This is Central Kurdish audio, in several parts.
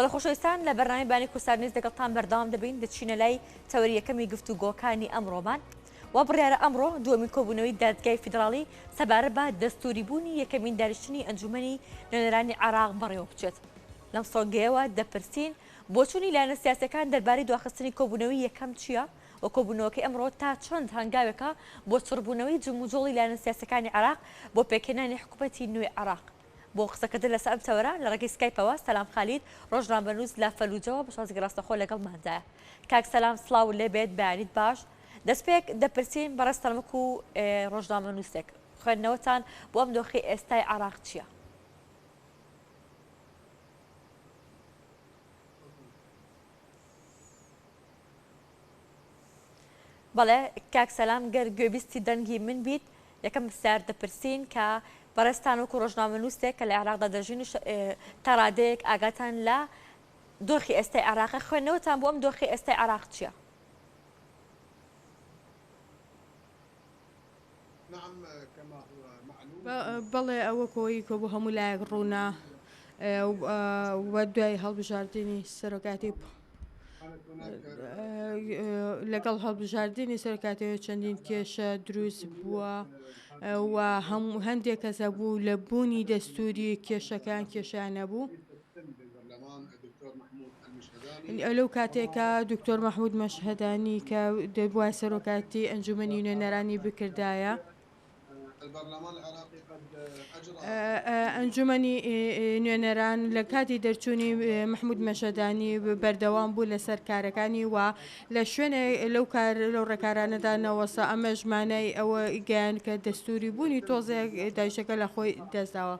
بەڵێ خۆشەویستان لە بەرنامەی بانی کوردستان نیوز لەگەڵتان بەردەوام دەبین، دەچینە لای تەوەری یەکەمی گفتوگۆکانی ئەمڕۆمان. وا بڕیارە ئەمڕۆ دووەمین کۆبوونەوەی دادگای فیدراڵی سەبارەت بە دەستووریبوونی یەکەمین دانیشتنی ئەنجوومەنی نوێنەرانی عێراق بەڕێوەبچێت. لەم سۆنگەیەوە دەپرسین بۆچوونی لایەنە سیاسییەکان دەربارەی دواخستنی کۆبوونەوەی یەکەم چییە و کۆبوونەوەکەی ئەمڕۆ تا چەند هەنگاوێکە بۆ چڕبوونەوەی جموجۆڵی لایەنە سیاسییەکانی عێراق بۆ پێکهێنانی حکومەتی نوێی عێراق؟ بۆ قسەکردن لەسەر ئەم تەوەرە لە ڕێگەی سکایپەوە سەلام خالید ڕۆژنامەنووس لە فەلوجەوە بە شێوازێکی ڕاستەخۆ لەگەڵماندایە. کاک سەلام سڵاوت لێبێت بەیانیت باش. دەستپێک دەپرسین بەڕێزتان وەکو ڕۆژنامەنووسێک خوێندنەوەتان بۆ ئەم دۆخی ئێستای عێراق چییە؟ بەڵێ کاک سەلام گەر گوێبیستی دەنگی من بیت یەکەم پرسیار دەپرسین کە بەڕێزتان وەکو ڕۆژنامەنووسێک کە لە عێراقدا دەژین و تا ڕادەیەک ئاگاتان لە دۆخی ئێستای عێراقە خوێندنەوەتان بۆ ئەم دۆخی ئێستای عێراق چییە؟ بەڵێ ئەوە کۆیی کۆ بۆ هەموو لایەک ڕوونە و دوای هەڵبژاردنی سەرۆکاتی لەگەڵ هەڵبژاردنی سەرۆکاتەوە چەندین کێشە دروست بووە و هەموو هەندێک کەس هەبوو لە بوونی دەستوری کێشەکان کێشیان نەبوو. لەو کاتێکا دکتۆر مەحمود مەشهەدانی کە دەبوایە سەرۆکایەتی ئەنجومەنی نوێنەرانی بکردایە، ئەنجومەنی نوێنەران لە کاتی دەرچوونی مەحمود مەشهەدانی بەردەوام بوو لەسەر کارەکانی و لە شوێنێ لەو کار لەو ڕێکارانەدا نەوەستا، ئەمەش مانای ئەوە گەیاند کە دەستووری بوونی تۆزێک دایشەکە لە خۆی دەستداوە.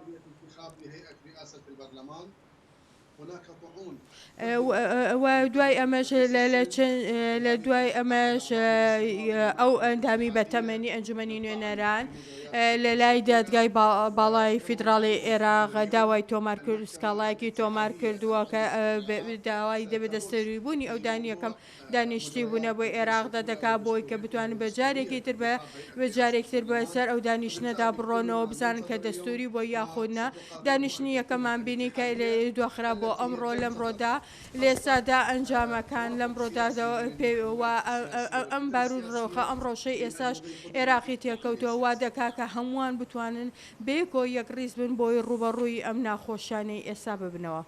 و دوای ئەمەش لە دوای ئەمەش ئەو ئەندامی بەتەمەنی ئەنجومەنی نوێنەران لە لای دادگای باڵای فیدراڵی عێراق داوای تۆمار کرد سکاڵایەکی تۆمار کردووە کە داوای دەبێت دەستەروی بوونی ئەو دانیەکەم دانیشتی بوونە بۆی عێراقدا دەکا بۆی کە بتوانن بە جارێکی تر بە بە جارێک تر بەسەر ئەو دانیشتنەدا بڕۆنەوە بزانن کە دەستوری بۆ یاخود نا دانیشتنی یەکەمان بینی کە دواخرا بۆ ئەمڕۆ لەمڕۆدا لێسادا ئەنجامەکان لەمڕۆدا ئەم بارودۆخە ئەم ڕەوشەی ئێساش عێراقی تێکەوتووە وا دەکا کە هەمووان بتوانن بەیەکەوە یەکڕیز بن بۆی ڕووبەڕووی ئەم ناخۆشیانەی ئێستا ببنەوە.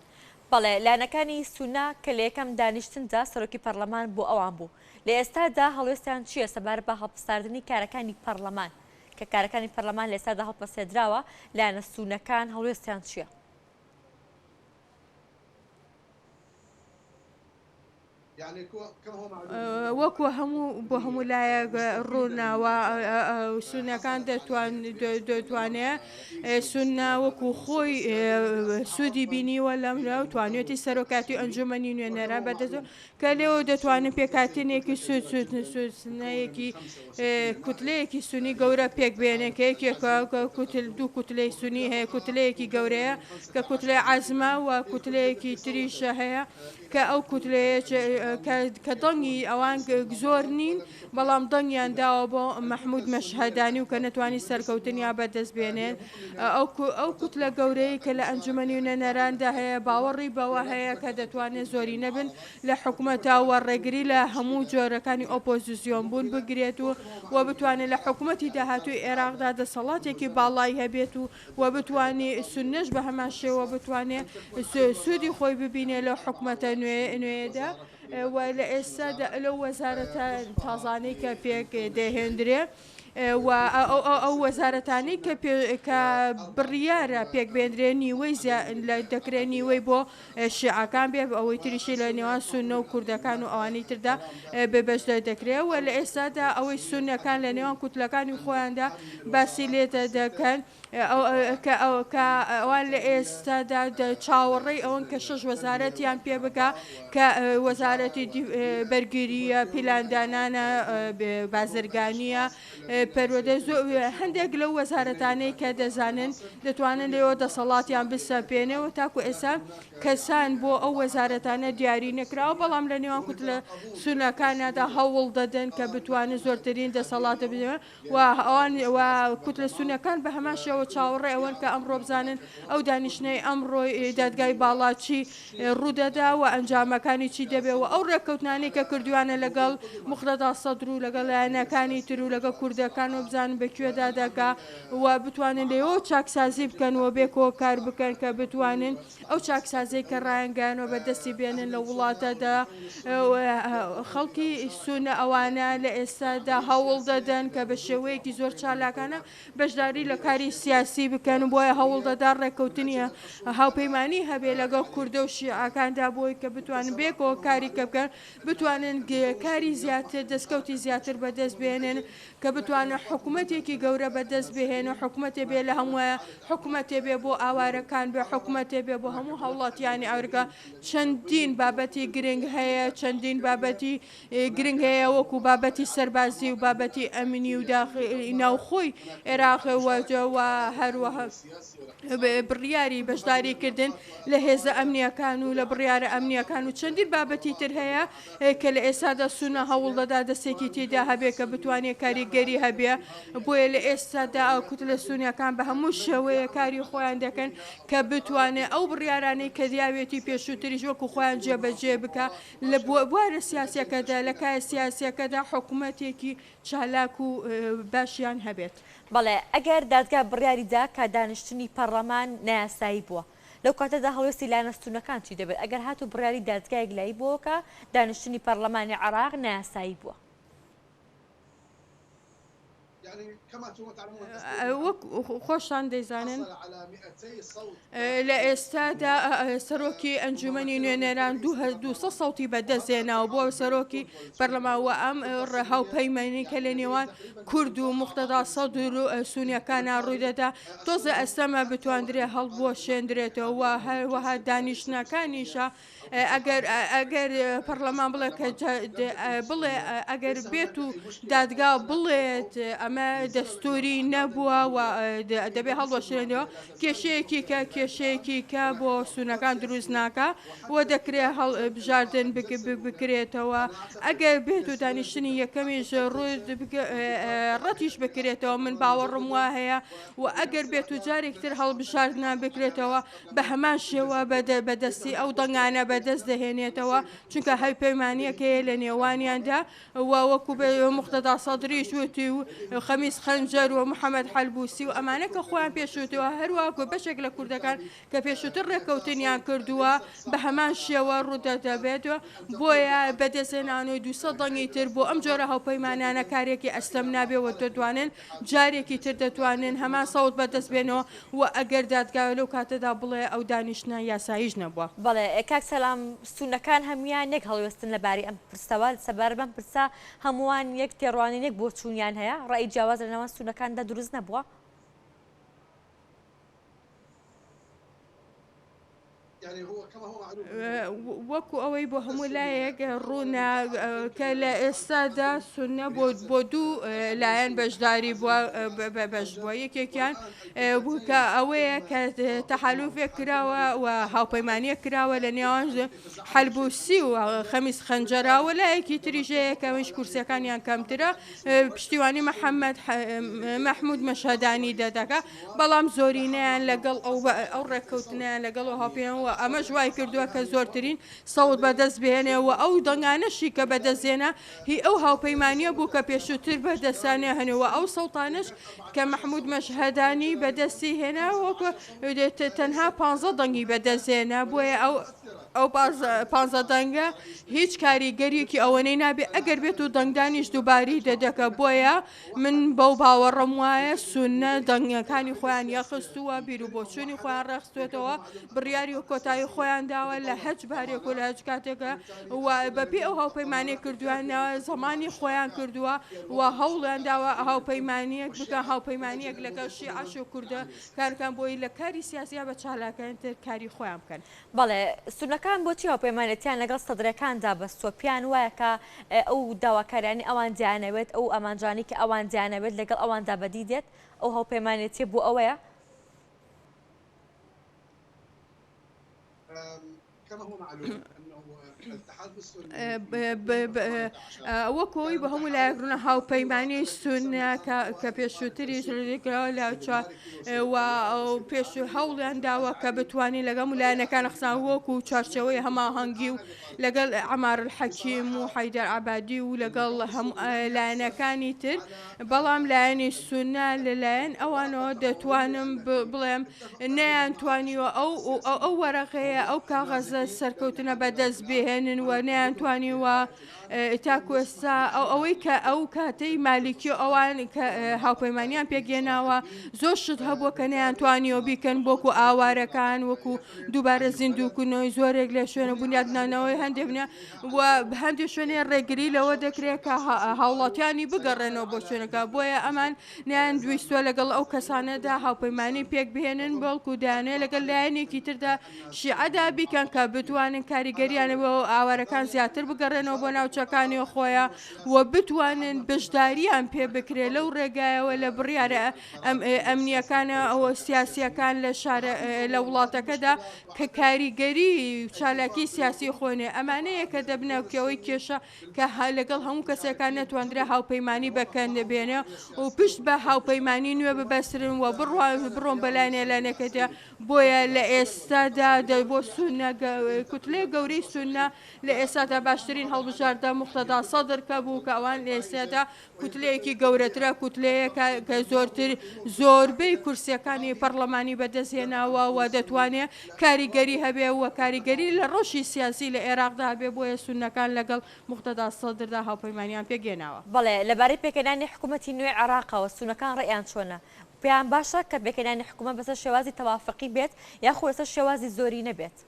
بەڵێ، لایەنەکانی سوننە کە لە یەکەم دانیشتندا سەرۆکی پەرلەمان بۆ ئەوان بوو، لە ئێستادا هەڵوێستیان چییە سەبارەت بە هەڵپەساردنی کارەکانی پەرلەمان؟ کە کارەکانی پەرلەمان لە ئێستادا هەڵپەسێردراوە، لایەنە سوننەکان هەڵوێستیان چییە؟ وەکو هەموو بۆ هەموو لایەک ڕوونە و سوننەکان دەتوانێ سوننە وەکو خۆی سوودی بینیوە لەم توانێتی سەرۆکاتی ئەنجومەنی نوێنەران بەدەست کە لێەوە دەتوانن پێکهاتنێکی سوود سوودنەیەکی کوتلەیەکی سونی گەورە پێک بێنێ کە یەکێکە کوتل دوو کوتلەی سونی هەیە کوتلەیەکی گەورەیە کە کوتلەی عەزمە و کوتلەیەکی تریشە هەیە کە ئەو کوتلەیە کە دەنگی ئەوان زۆر نین بەڵام دەنگیان داوە بۆ مەحمود مەشهەدانی و کە نەتوانی سەرکەوتنیان بەدەست بێنێت ئەو کوتلە گەورەیە کە لە ئەنجومەنی نوێنەراندا هەیە باوەڕی بەوە هەیە کە دەتوانێت زۆری نەبن لە حکومەتا و ڕێگری لە هەموو جۆرەکانی ئۆپۆزیسیۆن بوون بگرێت و و بتوانێت لە حکومەتی داهاتووی عێراقدا دەسەڵاتێکی باڵای هەبێت و و بتوانێ سوننەش بە هەمان شێوە بتوانێ سوودی خۆی ببینێ لەو حکومەتە نوێیەدا و لە ئێستادا لەو وەزارەتە تازانەی کە پێک دەهێندرێ و ئەو وەزارەتانەی کە کە بڕیارە پێک بێندرێ نیوەی دەکرێت نیوەی بۆ شیعەکان بێ ئەوەی تریشی لە نێوان سوننە و کوردەکان و ئەوانی تردا بێ بەشدار دەکرێ و لە ئێستادا ئەوەی سوننەکان لە نێوان کوتلەکانی خۆیاندا باسی لێ دەکەن کە کە ئەوان لە ئێستادا چاوەڕێی ئەوەن کە شەش وەزارەتیان پێ بگا کە وەزارەتی بەرگرییە، پیلاندانانە، بازرگانییە. پەروەردە هەندێک لەو وەزارەتانەی کە دەزانن دەتوانن لێوە دەسەڵاتیان بسەپێنێ و تاکو ئێستا کەسان بۆ ئەو وەزارەتانە دیاری نەکراوە، بەڵام لە نێوان کوتلە سوننەکاندا هەوڵ دەدەن کە بتوانن زۆرترین دەسەڵات بدەن و ئەوان و کوتلە سوننەکان بە هەمان شێوە چاوەڕێ ئەوەن کە ئەمڕۆ بزانن ئەو دانیشتنەی ئەمڕۆی دادگای باڵا چی ڕوودەدا و ئەنجامەکانی چی دەبێ و ئەو ڕێککەوتنانەی کە کردویانە لەگەڵ موقتەدا سەدر و لەگەڵ لایەنەکانی تر و لەگەڵ کوردەکان و بزانن بە کوێدا دەگا و بتوانن لێوە چاکسازی بکەن و بێکەوە کار بکەن کە بتوانن ئەو چاکسازیەی کە ڕایانگەیانوە بەدەستی بێنن لە وڵاتەدا. خەڵکی سونە ئەوانە لە ئێستادا هەوڵ دەدەن کە بە شێوەیەکی زۆر چالاکانە بەشداری لە کاری سیاسی بکەن و بۆیە هەوڵ دەدا ڕێککەوتنی هاوپەیمانی هەبێ لەگەڵ کوردە و شیعەکاندا بۆی کە بتوانن بێکەوە کاری کە بکەن بتوانن کاری زیاتر دەستکەوتی زیاتر بەدەست بێنن کە بتوانن حکومەتێکی گەورە بەدەست بهێنن حکومەتێ بێ لە هەموو حکومەتێ بێ بۆ ئاوارەکان بێ حکومەتێ بێ بۆ هەموو هاوڵاتیانی ئەورگە چەندین بابەتی گرنگ هەیە چەندین بابەتی گرنگ هەیە وەکو بابەتی سەربازی و بابەتی ئەمنی و ناوخۆی عێراق و هەروەها بڕیاری بەشداریکردن لە هێزە ئەمنیەکان و لە بڕیارە ئەمنیەکان و چەندین بابەتی تر هەیە کە لە ئێستادا سونە هەوڵ دەدا دەستێکی تێدا هەبێ کە بتوانێت کاریگەری هەبێ بۆیە لە ئێستادا کوتلە سونیەکان بە هەموو شێوەیە کاری خۆیان دەکەن کە بتوانێت ئەو بڕیارانەی کە دیاوێتی پێشووتریش وەکو خۆیان جێبەجێ بکە لە بوارە سیاسیەکەدا لە کایە سیاسیەکەدا حکومەتێکی چالاک و باشیان هەبێت. بەڵێ ئەگەر دادگا بڕیاری دا کە دانیشتنی پەڕڵەمان نایاسایی بووە، لەو کاتەدا هەڵوێستی لایەنە ستوونەکان چی دەبێت ئەگەر هاتوو بڕیاری دادگا یەکلایی بووەوە کە دانیشتنی پەڕڵەمانی عێراق نایاسایی بووە؟ وەک خۆشتان دەیزانن لە ئێستادا سەرۆکی ئەنجومەنی نوێنەران 200 سەوتی بەدەستهێناوە بۆ سەرۆکی پەرلەمان و ئەم هاوپەیمانی کە لە نێوان کورد و موقتەدا سەدر و سونیەکانە ڕوویدەدا تۆزە ئەستەمە بتواندرێ هەڵبوەشێندرێتەوە هەروەها دانیشتنەکانیشە ئەگەر ئەگەر پەڕلەمان بڵێ کە بڵێ ئەگەر بێت و دادگا بڵێت ئەمە دەستوری نەبووە و دەبێ هەڵوەشێنەوە کێشەیەکی کە کێشەیەکی کە بۆ سونەکان دروست ناکە و دەکرێ هەڵبژاردن بکرێتەوە ئەگەر بێت و دانیشتنی یەکەمیش ڕوود ڕەتیش بکرێتەوە من باوەڕم وا هەیە و ئەگەر بێت و جارێکتر هەڵبژاردنان بکرێتەوە بە هەمان شێوە بە دەستی ئەو دەنگانە بەدەست دەهێنێتەوە، چونکە هاوپەیمانییەک هەیە لە نێوانیاندا و وەکو موقتەدا سەدریش وتی و خەمیس خەنجەر و محەمەد حەلبوسی و ئەمانە کە خۆیان پێشوتووە، هەروەک بەشێک لە کوردەکان کە پێشووتر ڕێککەوتنیان کردووە بە هەمان شێوە ڕوودەدەبێت، بۆیە بەدەستهێنانەوەی 200 دەنگی تر بۆ ئەم جۆرە هاوپەیمانانە کارێکی ئەستەم نابێت و دەتوانن جارێکی تر دەتوانن هەمان سەوت بەدەست بێنەوە و ئەگەر دادگا لەو کاتەدا بڵێ ئەو دانیشتنە یاساییش نەبووە. بەڵێ کاک سەلام سوننەکان هەموویان یەک هەڵوێستن لە بارەی ئەم پرسەوە، سەبارەت بەم پرسە هەمووان یەک تێڕوانین یەک بۆچوونیان هەیە، ڕەئی جیاواز لە نێوان سوننەکاندا دروست نەبووە؟ وەکو ئەوەی بۆ هەموو لایەک ڕوونە کە لە ئێستادا سوننە بۆ دوو لایەن بەشداری بووە بەش بووە یەکێکیان کە ئەوەیە کە تەحالوفێک کراوە و هاوپەیمانیەک کراوە لە نێوان حەلبوسی و خەمیس خەنجەرا و لایەکی تریش هەیە کە ئەویش کورسیەکانیان کەمترە پشتیوانی محەممەد مەحمود مەشهەدانی دەدەکە بەڵام زۆرینەیان لەگەڵ ئەو ئەو ڕێککەوتنەیان لەگەڵ و هاوپەیمان و ئەمەش وای کردووە کە زۆرترین سەوت بەدەست بهێنێ و ئەو دەنگانەشی کە بەدەستهێنا هی ئەو هاوپەیمانییە بوو کە پێشووتر بەدەستیان هێنا و ئەو سەوتانەش کە مەحمود مەشهەدانی بەدەستی هێنا وەکو تەنها پانزە دەنگی بەدەست هێنا بۆیە ئەو ئەو پانزە دەنگە هیچ کاریگەریەکی ئەوەنەی نابێ ئەگەر بێت و دەنگدانیش دووباری دەدەکە بۆیە من بەو باوەڕەم وایە سوننە دەنگەکانی خۆیان یەخستووە، بیروبۆچوونی خۆیان ڕێکخستووەتەوە، بڕیاری کۆتایی خۆیان داوە لە هەچ بارێک و لە هەچ کاتێکە و بەپێی ئەو هاوپەیمانییە کردوویانە زەمانی خۆیان کردووە و هەوڵیان داوە هاوپەیمانییەک بکەن، هاوپەیمانییەک لەگەڵ شیعەش و کوردە کار بکەن بۆی لە کاری سیاسییا بە چالاکانەتر کاری خۆیان بکەن. بەڵێ سوننەکان. سوننەکان بۆچی هاوپەیمانێتیان لەگەڵ سەدرەکاندا بەستووە؟ پێیان وایە کە ئەو داواکاریانەی ئەوان دەیانەوێت، ئەو ئامانجانەی کە ئەوان دەیانەوێت لەگەڵ ئەواندا بەدی دێت؟ ئەو هاوپەیمانێتیە بۆ ئەوەیە؟ وەکو ئەوەی بە هەموو لایەک ڕوونە هاوپەیمانی سوننە کە پێشووتریش لە و پێش هەوڵیان داوە کە بتوانین لەگەڵ لایەنەکان قسان وەکو چوارچێوەی هەماهەنگی و لەگەڵ عەمار الحەکیم و حەیدەر عەبادی و لەگەڵ هەموو لایەنەکانی تر بەڵام لایەنی سوننە لەلایەن ئەوانەوە دەتوانم بڵێم نەیانتوانیوە ئەو ئەو وەرەقەیە ئەو کاغەزە سەرکەوتنە بەدەست بهێنن و نەیانتوانیوە تاکو ئێستا ئەو ئەوەی کە ئەو کاتەی مالیکی و ئەوان کە هاوپەیمانیان پێکهێناوە زۆر شت هەبووە کە نەیانتوانیوە بیکەن وەکو ئاوارەکان وەکو دووبارە زیندووکردنەوەی زۆرێک لە شوێنە بونیادنانەوەی هەندێک بنە و هەندێک شوێنێ ڕێگری لەوە دەکرێت کە هاوڵاتیانی بگەڕێنەوە بۆ شوێنەکە بۆیە ئەمان نەیان ویستوە لەگەڵ ئەو کەسانەدا هاوپەیمانی پێک بهێنن بەڵکو دەیانەوێت لەگەڵ لایەنێکی تردا شیعەدا بیکەن کە بتوانن کاریگەریان بۆ ئاوارەکان زیاتر بگەڕێنەوە بۆ ناوچەکانی خۆیان و بتوانن بەشداریان پێ بکرێت لەو ڕێگایەوە لە بڕیارە ئەمنیەکانە ئەوە سیاسیەکان لە شارە لە وڵاتەکەدا کە کاریگەری چالاکی سیاسی خۆێ ئەمانەیە کە دەبنە کێوەی کێشە کە لەگەڵ هەموو کەسێکان نەتواندرا هاوپەیمانی بەکەن بێنێ و پشت بە هاوپەیمانی نوێ ببەسترن و بڕۆن بەلایەنێ لایەنەکەدا بۆیە لە ئێستادا بۆ سوننە کوتلەی گەورەی سوننە لە ئێستادا باشترین هەڵبژاردە موقتەدا سەدر کە بوو کە ئەوان لە ئێستادا کوتلەیەکی گەورەترە کوتلەیەکە کە زۆرتر زۆربەی کورسیەکانی پەڕلەمانی بەدەستهێناوە و دەتوانێ کاریگەری هەبێ و کاریگەری لە ڕەوشی سیاسی لە ئێراقدا هەبێ بۆیە سوننەکان لەگەڵ موقتەدا سەدردا هاوپەیمانیان پێکهێناوە. بەڵێ، لەبارەی پێکهێنانی حکوومەتی نوێی عێراقەوە سوننەکان ڕەئیان چۆنە؟ پێیان باشە کە پێکهێنانی حکوومەت بەسەر شێوازی تەوافقی بێت یاخود لەسەر شێوازی زۆرینە بێت؟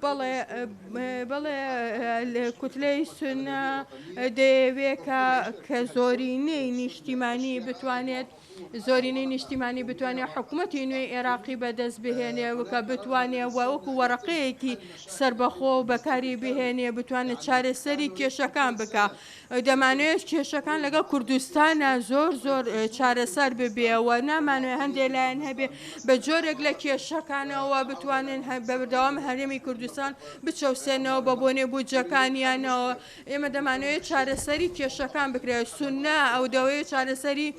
بەڵێ بەڵێ کوتلەی سونە دەیەوێ کە کە زۆرینەی نیشتیمانی بتوانێت زۆرینەی نیشتیمانی بتوانێت حکوومەتی نوێی عێراقی بەدەست بهێنێ و کە بتوانێ وەکو وەرەقەیەکی سربەخۆ بەکاری بهێنێ بتوانێت چارەسەری کێشەکان بکە دەمانەوێت کێشەکان لەگەڵ کوردستانا زۆر زۆر چارەسەر ببێ و نامانەوێت هەندێ لایەن هەبێ بە جۆرێک لە کێشەکانەوە بتوانن بە بەردەوام هەرێمی کوردستان بچەوسێنەوە بە بۆنەی بودجەکانیانەوە ئێمە دەمانەوێت چارەسەری کێشەکان بکرێت سونە ئەو دەوەیە چارەسەری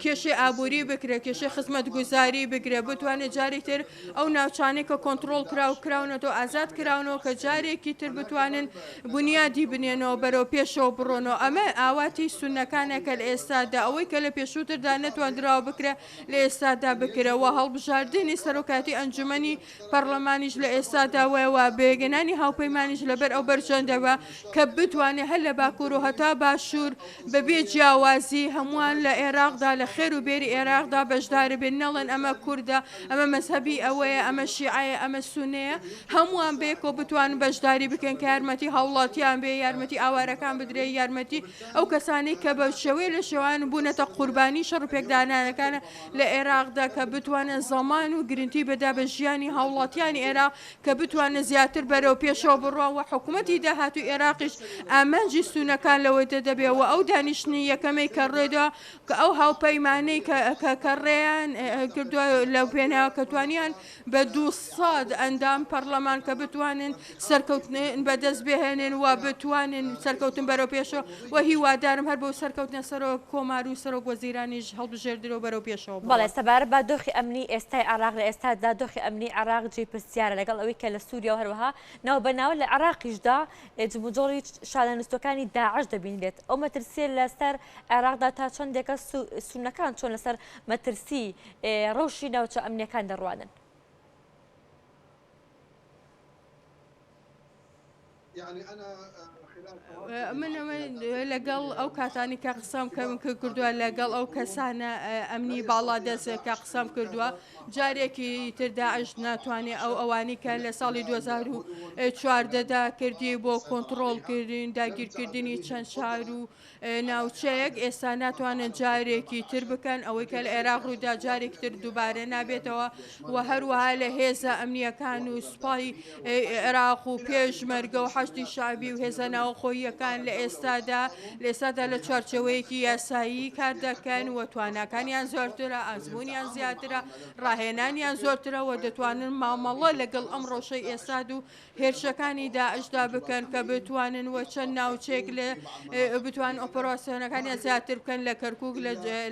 کێشەی ئابووری بکرێت کێشەی خزمەتگوزاری بکرێت بتوانێت جارێکتر ئەو ناوچانەی کە کۆنتڕۆڵ کراو کراونەتەوە ئازاد کراونەوە کە جارێکی تر بتوانن بونیادی بنێنەوە بەرەو پێشەوە بڕۆنەوە ئەمە ئاواتی سوننەکانە کە لە ئێستادا ئەوەی کە لە پێشووتردا نەتواندراوە بکرێ لە ئێستادا بکرێ و هەڵبژاردنی سەرۆکایەتی ئەنجومەنی پەڕلەمانیش لە ئێستادا وایە و بێگەنانی هاوپەیمانیش لەبەر ئەو بەرژەندەوە کە بتوانێ هەر لە باکوور و هەتا باشوور بەبێ جیاوازی هەمووان لە ئێراقدا لە خێر و بێری ئێراقدا بەشداربن نەڵێن ئەمە کوردە ئەمە مەزهەبی ئەوەیە ئەمە شیعەیە ئەمە سونەیە هەمووان بەیەکەوە بتوانن بەشداری بکەن کە یارمەتی هاوڵاتیان بێ یارمەتی ئاوارەکان بدرێ یارمەتی ئەو کەسانەی کە بە شێوەیە لە شێوان بوونەتە قوربانی شەڕ و پێکدانانەکانە لە ئێراقدا کە بتوانن زەمان و گرنتی بەدا بە ژیانی هاوڵاتیانی ئێراق کە بتوانن زیاتر بەرەو پێشەوە بڕوان و حکومەتی داهاتووی ئێراقیش ئامانجی سونەکان لەوەی دەبێ و ئەو دانیشتنی یەکەمەی کە ڕێدا کە ئەو هاوپەیمانەی کە کە کە ڕێیان کردووە لەو پێناوە کە توانیان بە 200 ئەندام پەڕلەمان کە بتوانن سەرکەوتن بەدەست بهێنن و بتوانن سەرکەوتن بەرەو پێشەوە و هیوادارم هەر بەو سەرکەوتنە سەرۆک کۆمار و سەرۆک وەزیرانیش هەڵبژێردرێ و بەرەو پێشەوە بەڵێ بڕوات. سەبارەت بە دۆخی ئەمنی ئێستای عێراق لە ئێستادا دۆخی ئەمنی عێراق جێی پرسیارە لەگەڵ ئەوەی کە لە سووریا و هەروەها ناوبەناوە لە عێراقیشدا جموجۆڵی شانەنووستووەکانی داعش دەبینرێت ئەو مەترسییە لەسەر عێراقدا تا چەندێکە سوننەکان چۆن لەسەر مەترسی ڕەوشی ناوچە ئەمنییەکان دەڕوانن؟ من لەگەڵ ئەو کاتانی کە قسەم کەم کردووە لەگەڵ ئەو کەسانە ئەمنی باڵا دەست کە قسەم کردووە جارێکی تر داعش ناتوانێت ئەو ئەوانی کە لە ساڵی 2014 دا کردی بۆ کۆنتڕۆڵکردن داگیرکردنی چەند شار و ناوچەیەک ئێستا ناتوانن جارێکی تر بکەن ئەوەی کە لە عێراق ڕوودا جارێکی تر دووبارە نابێتەوە و هەروەها لە هێزە ئەمنیەکان و سوپای عێراق و پێشمەرگە و حەشدی شەعبی و هێزە ناوخۆییەکان لە ئێستادا لە ئێستادا لە چوارچێوەیەکی یاسایی کار دەکەن و تواناکانیان زۆرترە ئەزموونیان زیاترە ڕاهێنانیان زۆرترە و دەتوانن مامەڵە لەگەڵ ئەم ڕەوشەی ئێستاد و هێرشەکانی داعشدا بکەن کە بتوانن و چەند ناوچەیەک لە بتوان ئۆپەراسیۆنەکانیان زیاتر بکەن لە کەرکک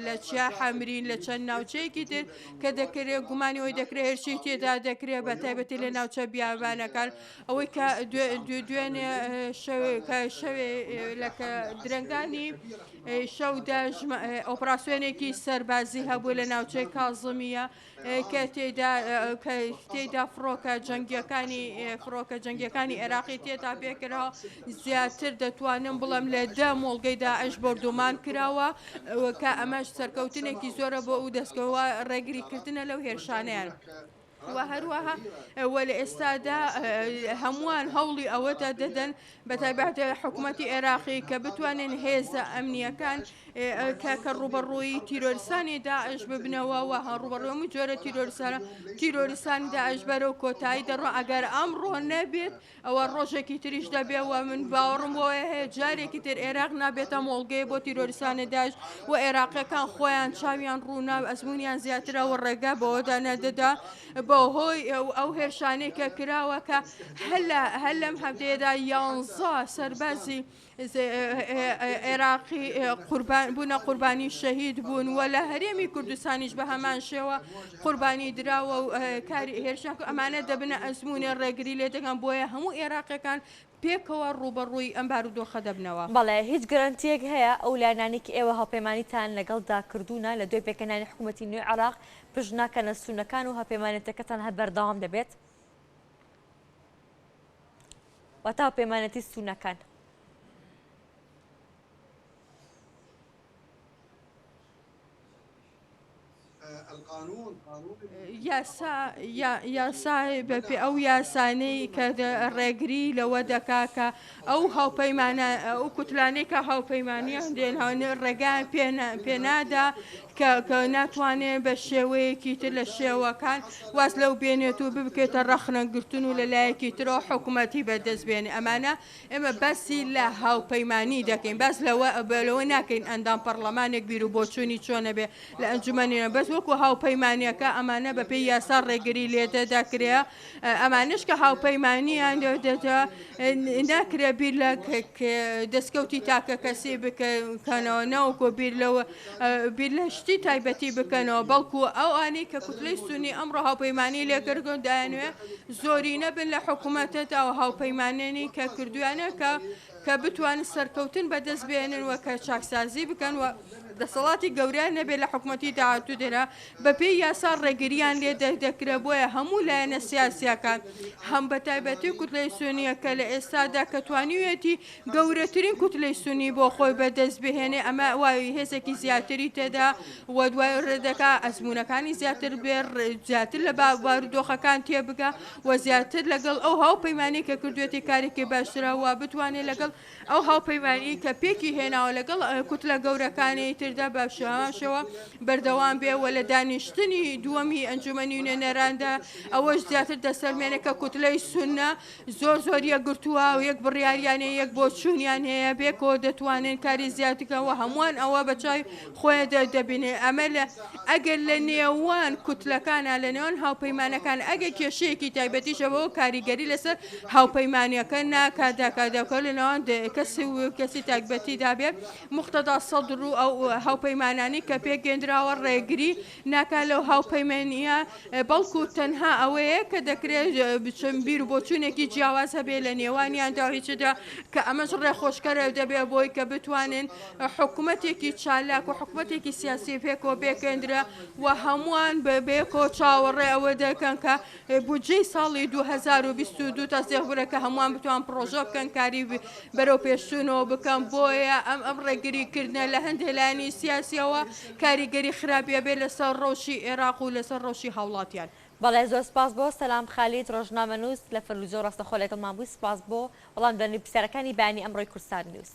لە چیا حەمرین لە چەند ناوچەیەکی تر کە دەکرێت گومانی ئەوەی دەکرێت هێرشی تێدا دەکرێت بە تایبەتی لە ناوچە بیابانەکان ئەوەی کە دوێنێ شەوێ کە شەوێ لە کە درەنگانی شەودا ئۆپراسیۆنێکی سەربازی هەبوو لە ناوچەی کازمیە کە تێیدا کە تێیدا فڕۆکە جەنگیەکانی فڕۆکە جەنگیەکانی عێراقی تێدا پێکراوە زیاتر دەتوانم بڵێم لە دە مۆڵگەی داعش بۆردومان کراوە کە ئەمەش سەرکەوتنێکی زۆرە بۆ ئەو دەستگەوە ڕێگریکردنە لەو هێرشانیان. و هەروەها و لە ئێستادا هەمووان هەوڵی ئەوەدا دەدەن بە تایبەت حکوومەتی عێراقی کە بتوانن هێزە ئەمنیەکان کە کە ڕوبەڕووی تیرۆرسانی داعش ببنەوە و ڕوبەڕووی هەموو جۆرە تیرۆرسانە تیرۆرستانی داعش بەرەو کۆتایی دەڕۆ ئەگەر ئەمڕۆ نەبێت ئەوە ڕۆژێکی تریش دەبێ و من باوەڕم بۆیە هەیە جارێکی تر عێراق نابێتە مۆڵگەی بۆ تیرۆریستانی داعش و عێراقیەکان خۆیان چاویان ڕووناو ئەزمونیان زیاترە و ڕێگا بەوەدا نەدەدا بەهۆی ئەو هێرشانەی کە کراوە کە هەر لەم هەفتەیەدا یانزە سەربازی عێراقی قوربان بوونە قوربانی شەهید بوون و لە هەرێمی کوردستانیش بە هەمان شێوە قوربانی دراوە و کاری هێرشان ئەمانە دەبنە ئەزمونێ ڕێگری لێ دەکەن بۆیە هەموو عێراقیەکان پێکەوە ڕووبەڕووی ئەم بارودۆخە دەبنەوە. بەڵێ هیچ گرەنتیەک هەیە ئەو لایەنانەی کە ئێوە هاوپەیمانیتان لەگەڵدا کردوونە لە دوای پێکهێنانی حکوومەتی نوێی عێراق پشت ناکەنە سوننەکان و هاوپەیمانێتەکەتان هەر بەردەوام دەبێت؟ واتە هاوپەیمانێتی سوننەکان. یاسا یاسا بەپێ ئەو یاسانەی کە ڕێگری لەوە دەکا کە ئەو هاوپەیمانە ئەو کوتلانەی کە هاوپەیمانیان دێن ڕێگایان پێنادا کە کە ناتوانێت بە شێوەیەکی تر لە شێوەکان واز لەو بێنێت و ببکێتە ڕەخنەگرتن و لە لایەکی ترەوە حکوومەتی بەدەست بێنێ ئەمانە ئێمە باسی لە هاوپەیمانی دەکەین باس لەوە لەوە ناکەین ئەندام پەڕلەمانێک بیر و بۆچوونی چۆنە بێ لە ئەنجومەنی بەس وەکو هاوپەیمانیەکە ئەمانە بە پێی یاسا ڕێگری لێ دەکرێ ئەمانش کە هاوپەیمانیان ناکرێ بیر لە دەستکەوتی تاکە کەسی بکەنەوە نەوەکۆ بیر لەوە بیر لە شتی تایبەتی بکەنەوە بەڵکو ئەوانەی کە کوتلەی سونی ئەمڕۆ هاوپەیمانی لێکردن دایانوێ زۆرینە بن لە حکوومەتەدا و هاوپەیمانێنی کە کردویانە کە کە بتوانن سەرکەوتن بەدەست بێنن و کە چاکسازی بکەن و دەسەڵاتی گەورەیان نەبێت لە حکومەتی داهاتوو دەرا بەپێی یاسا ڕێگریان لێ دەکرێت بۆیە هەموو لایەنە سیاسیەکان هەم بە تایبەتی کوتلەی سونیە کە لە ئێستادا کە توانیویەتی گەورەترین کوتلەی سونی بۆ خۆی بەدەست بهێنێ ئەمە وای هێزێکی زیاتری تێدا و دوای ڕێدەکا ئەزمونەکانی زیاتر بێ زیاتر لە بارودۆخەکان تێبگا و زیاتر لەگەڵ ئەو هاوپەیمانی کە کردوێتی کارێکی باشترە و بتوانێت لەگەڵ ئەو هاوپەیمانیی کە پێکی هێناوە لەگەڵ کوتلە گەورەکانی تردا بە شێوە بەردەوام بێ و لە دانیشتنی دووەمی ئەنجومەنی نوێنەراندا ئەوەش زیاتر دەسەلمێنێ کە کوتلەی سوننە زۆر زۆر یەکگرتووە و یەک بڕیاریان هەیە یەک بۆچوونیان هەیە بێکەوە دەتوانن کاری زیاد بکەن و هەمووان ئەوە بە چاوی خۆیان دەبینێ ئەمە لە ئەگەر لە نێوان کوتلەکانە لە نێوان هاوپەیمانەکان ئەگەر کێشەیەکی تایبەتیش هەبێ کاریگەری لەسەر هاوپەیمانیەکە ناکات داکات داکات لە نێوان کەسی و کەسی تایبەتیدا بێت موقتەدا سەدر و ئەو. هاوپەیمانانی کە پێکهێنراوە ڕێگری ناکا لەو هاوپەیمانییە، بەڵکو تەنها ئەوەیە کە دەکرێت چەند بیر و بۆچوونێکی جیاواز هەبێت لە نێوانیاندا و هیچدا کە ئەمەش ڕێخۆشکەرە دەبێت بۆی کە بتوانن حکومەتێکی چالاک و حکومەتێکی سیاسی پێکەوە پێکهێنرا و هەمووان بەیەکەوە چاوەڕێ ئەوە دەکەن کە بودجەی ساڵی 2022 تەسدیق بکرێت کە هەمووان بتوان پڕۆژە بکەن کاری بەرەو پێشچوونەوە بکەن بۆیە ئەم ئەم ڕێگری کردنە لە هەندێ لایەنی سیاسیەوە کاریگەری خراپی ئەبێت لەسەر ڕەوشی ئێراق و لەسەر ڕەوشی هاوڵاتیان. بەڵێ زۆر سپاس بۆ سەلام خالید ڕۆژنامەنووس لە فەلوجەوە ڕاستەخۆ لەگەڵمان بووی سپاس بۆ وەڵامدانەوەی پرسیارەکانی بەیانی ئەمڕۆی کوردسات نیوز.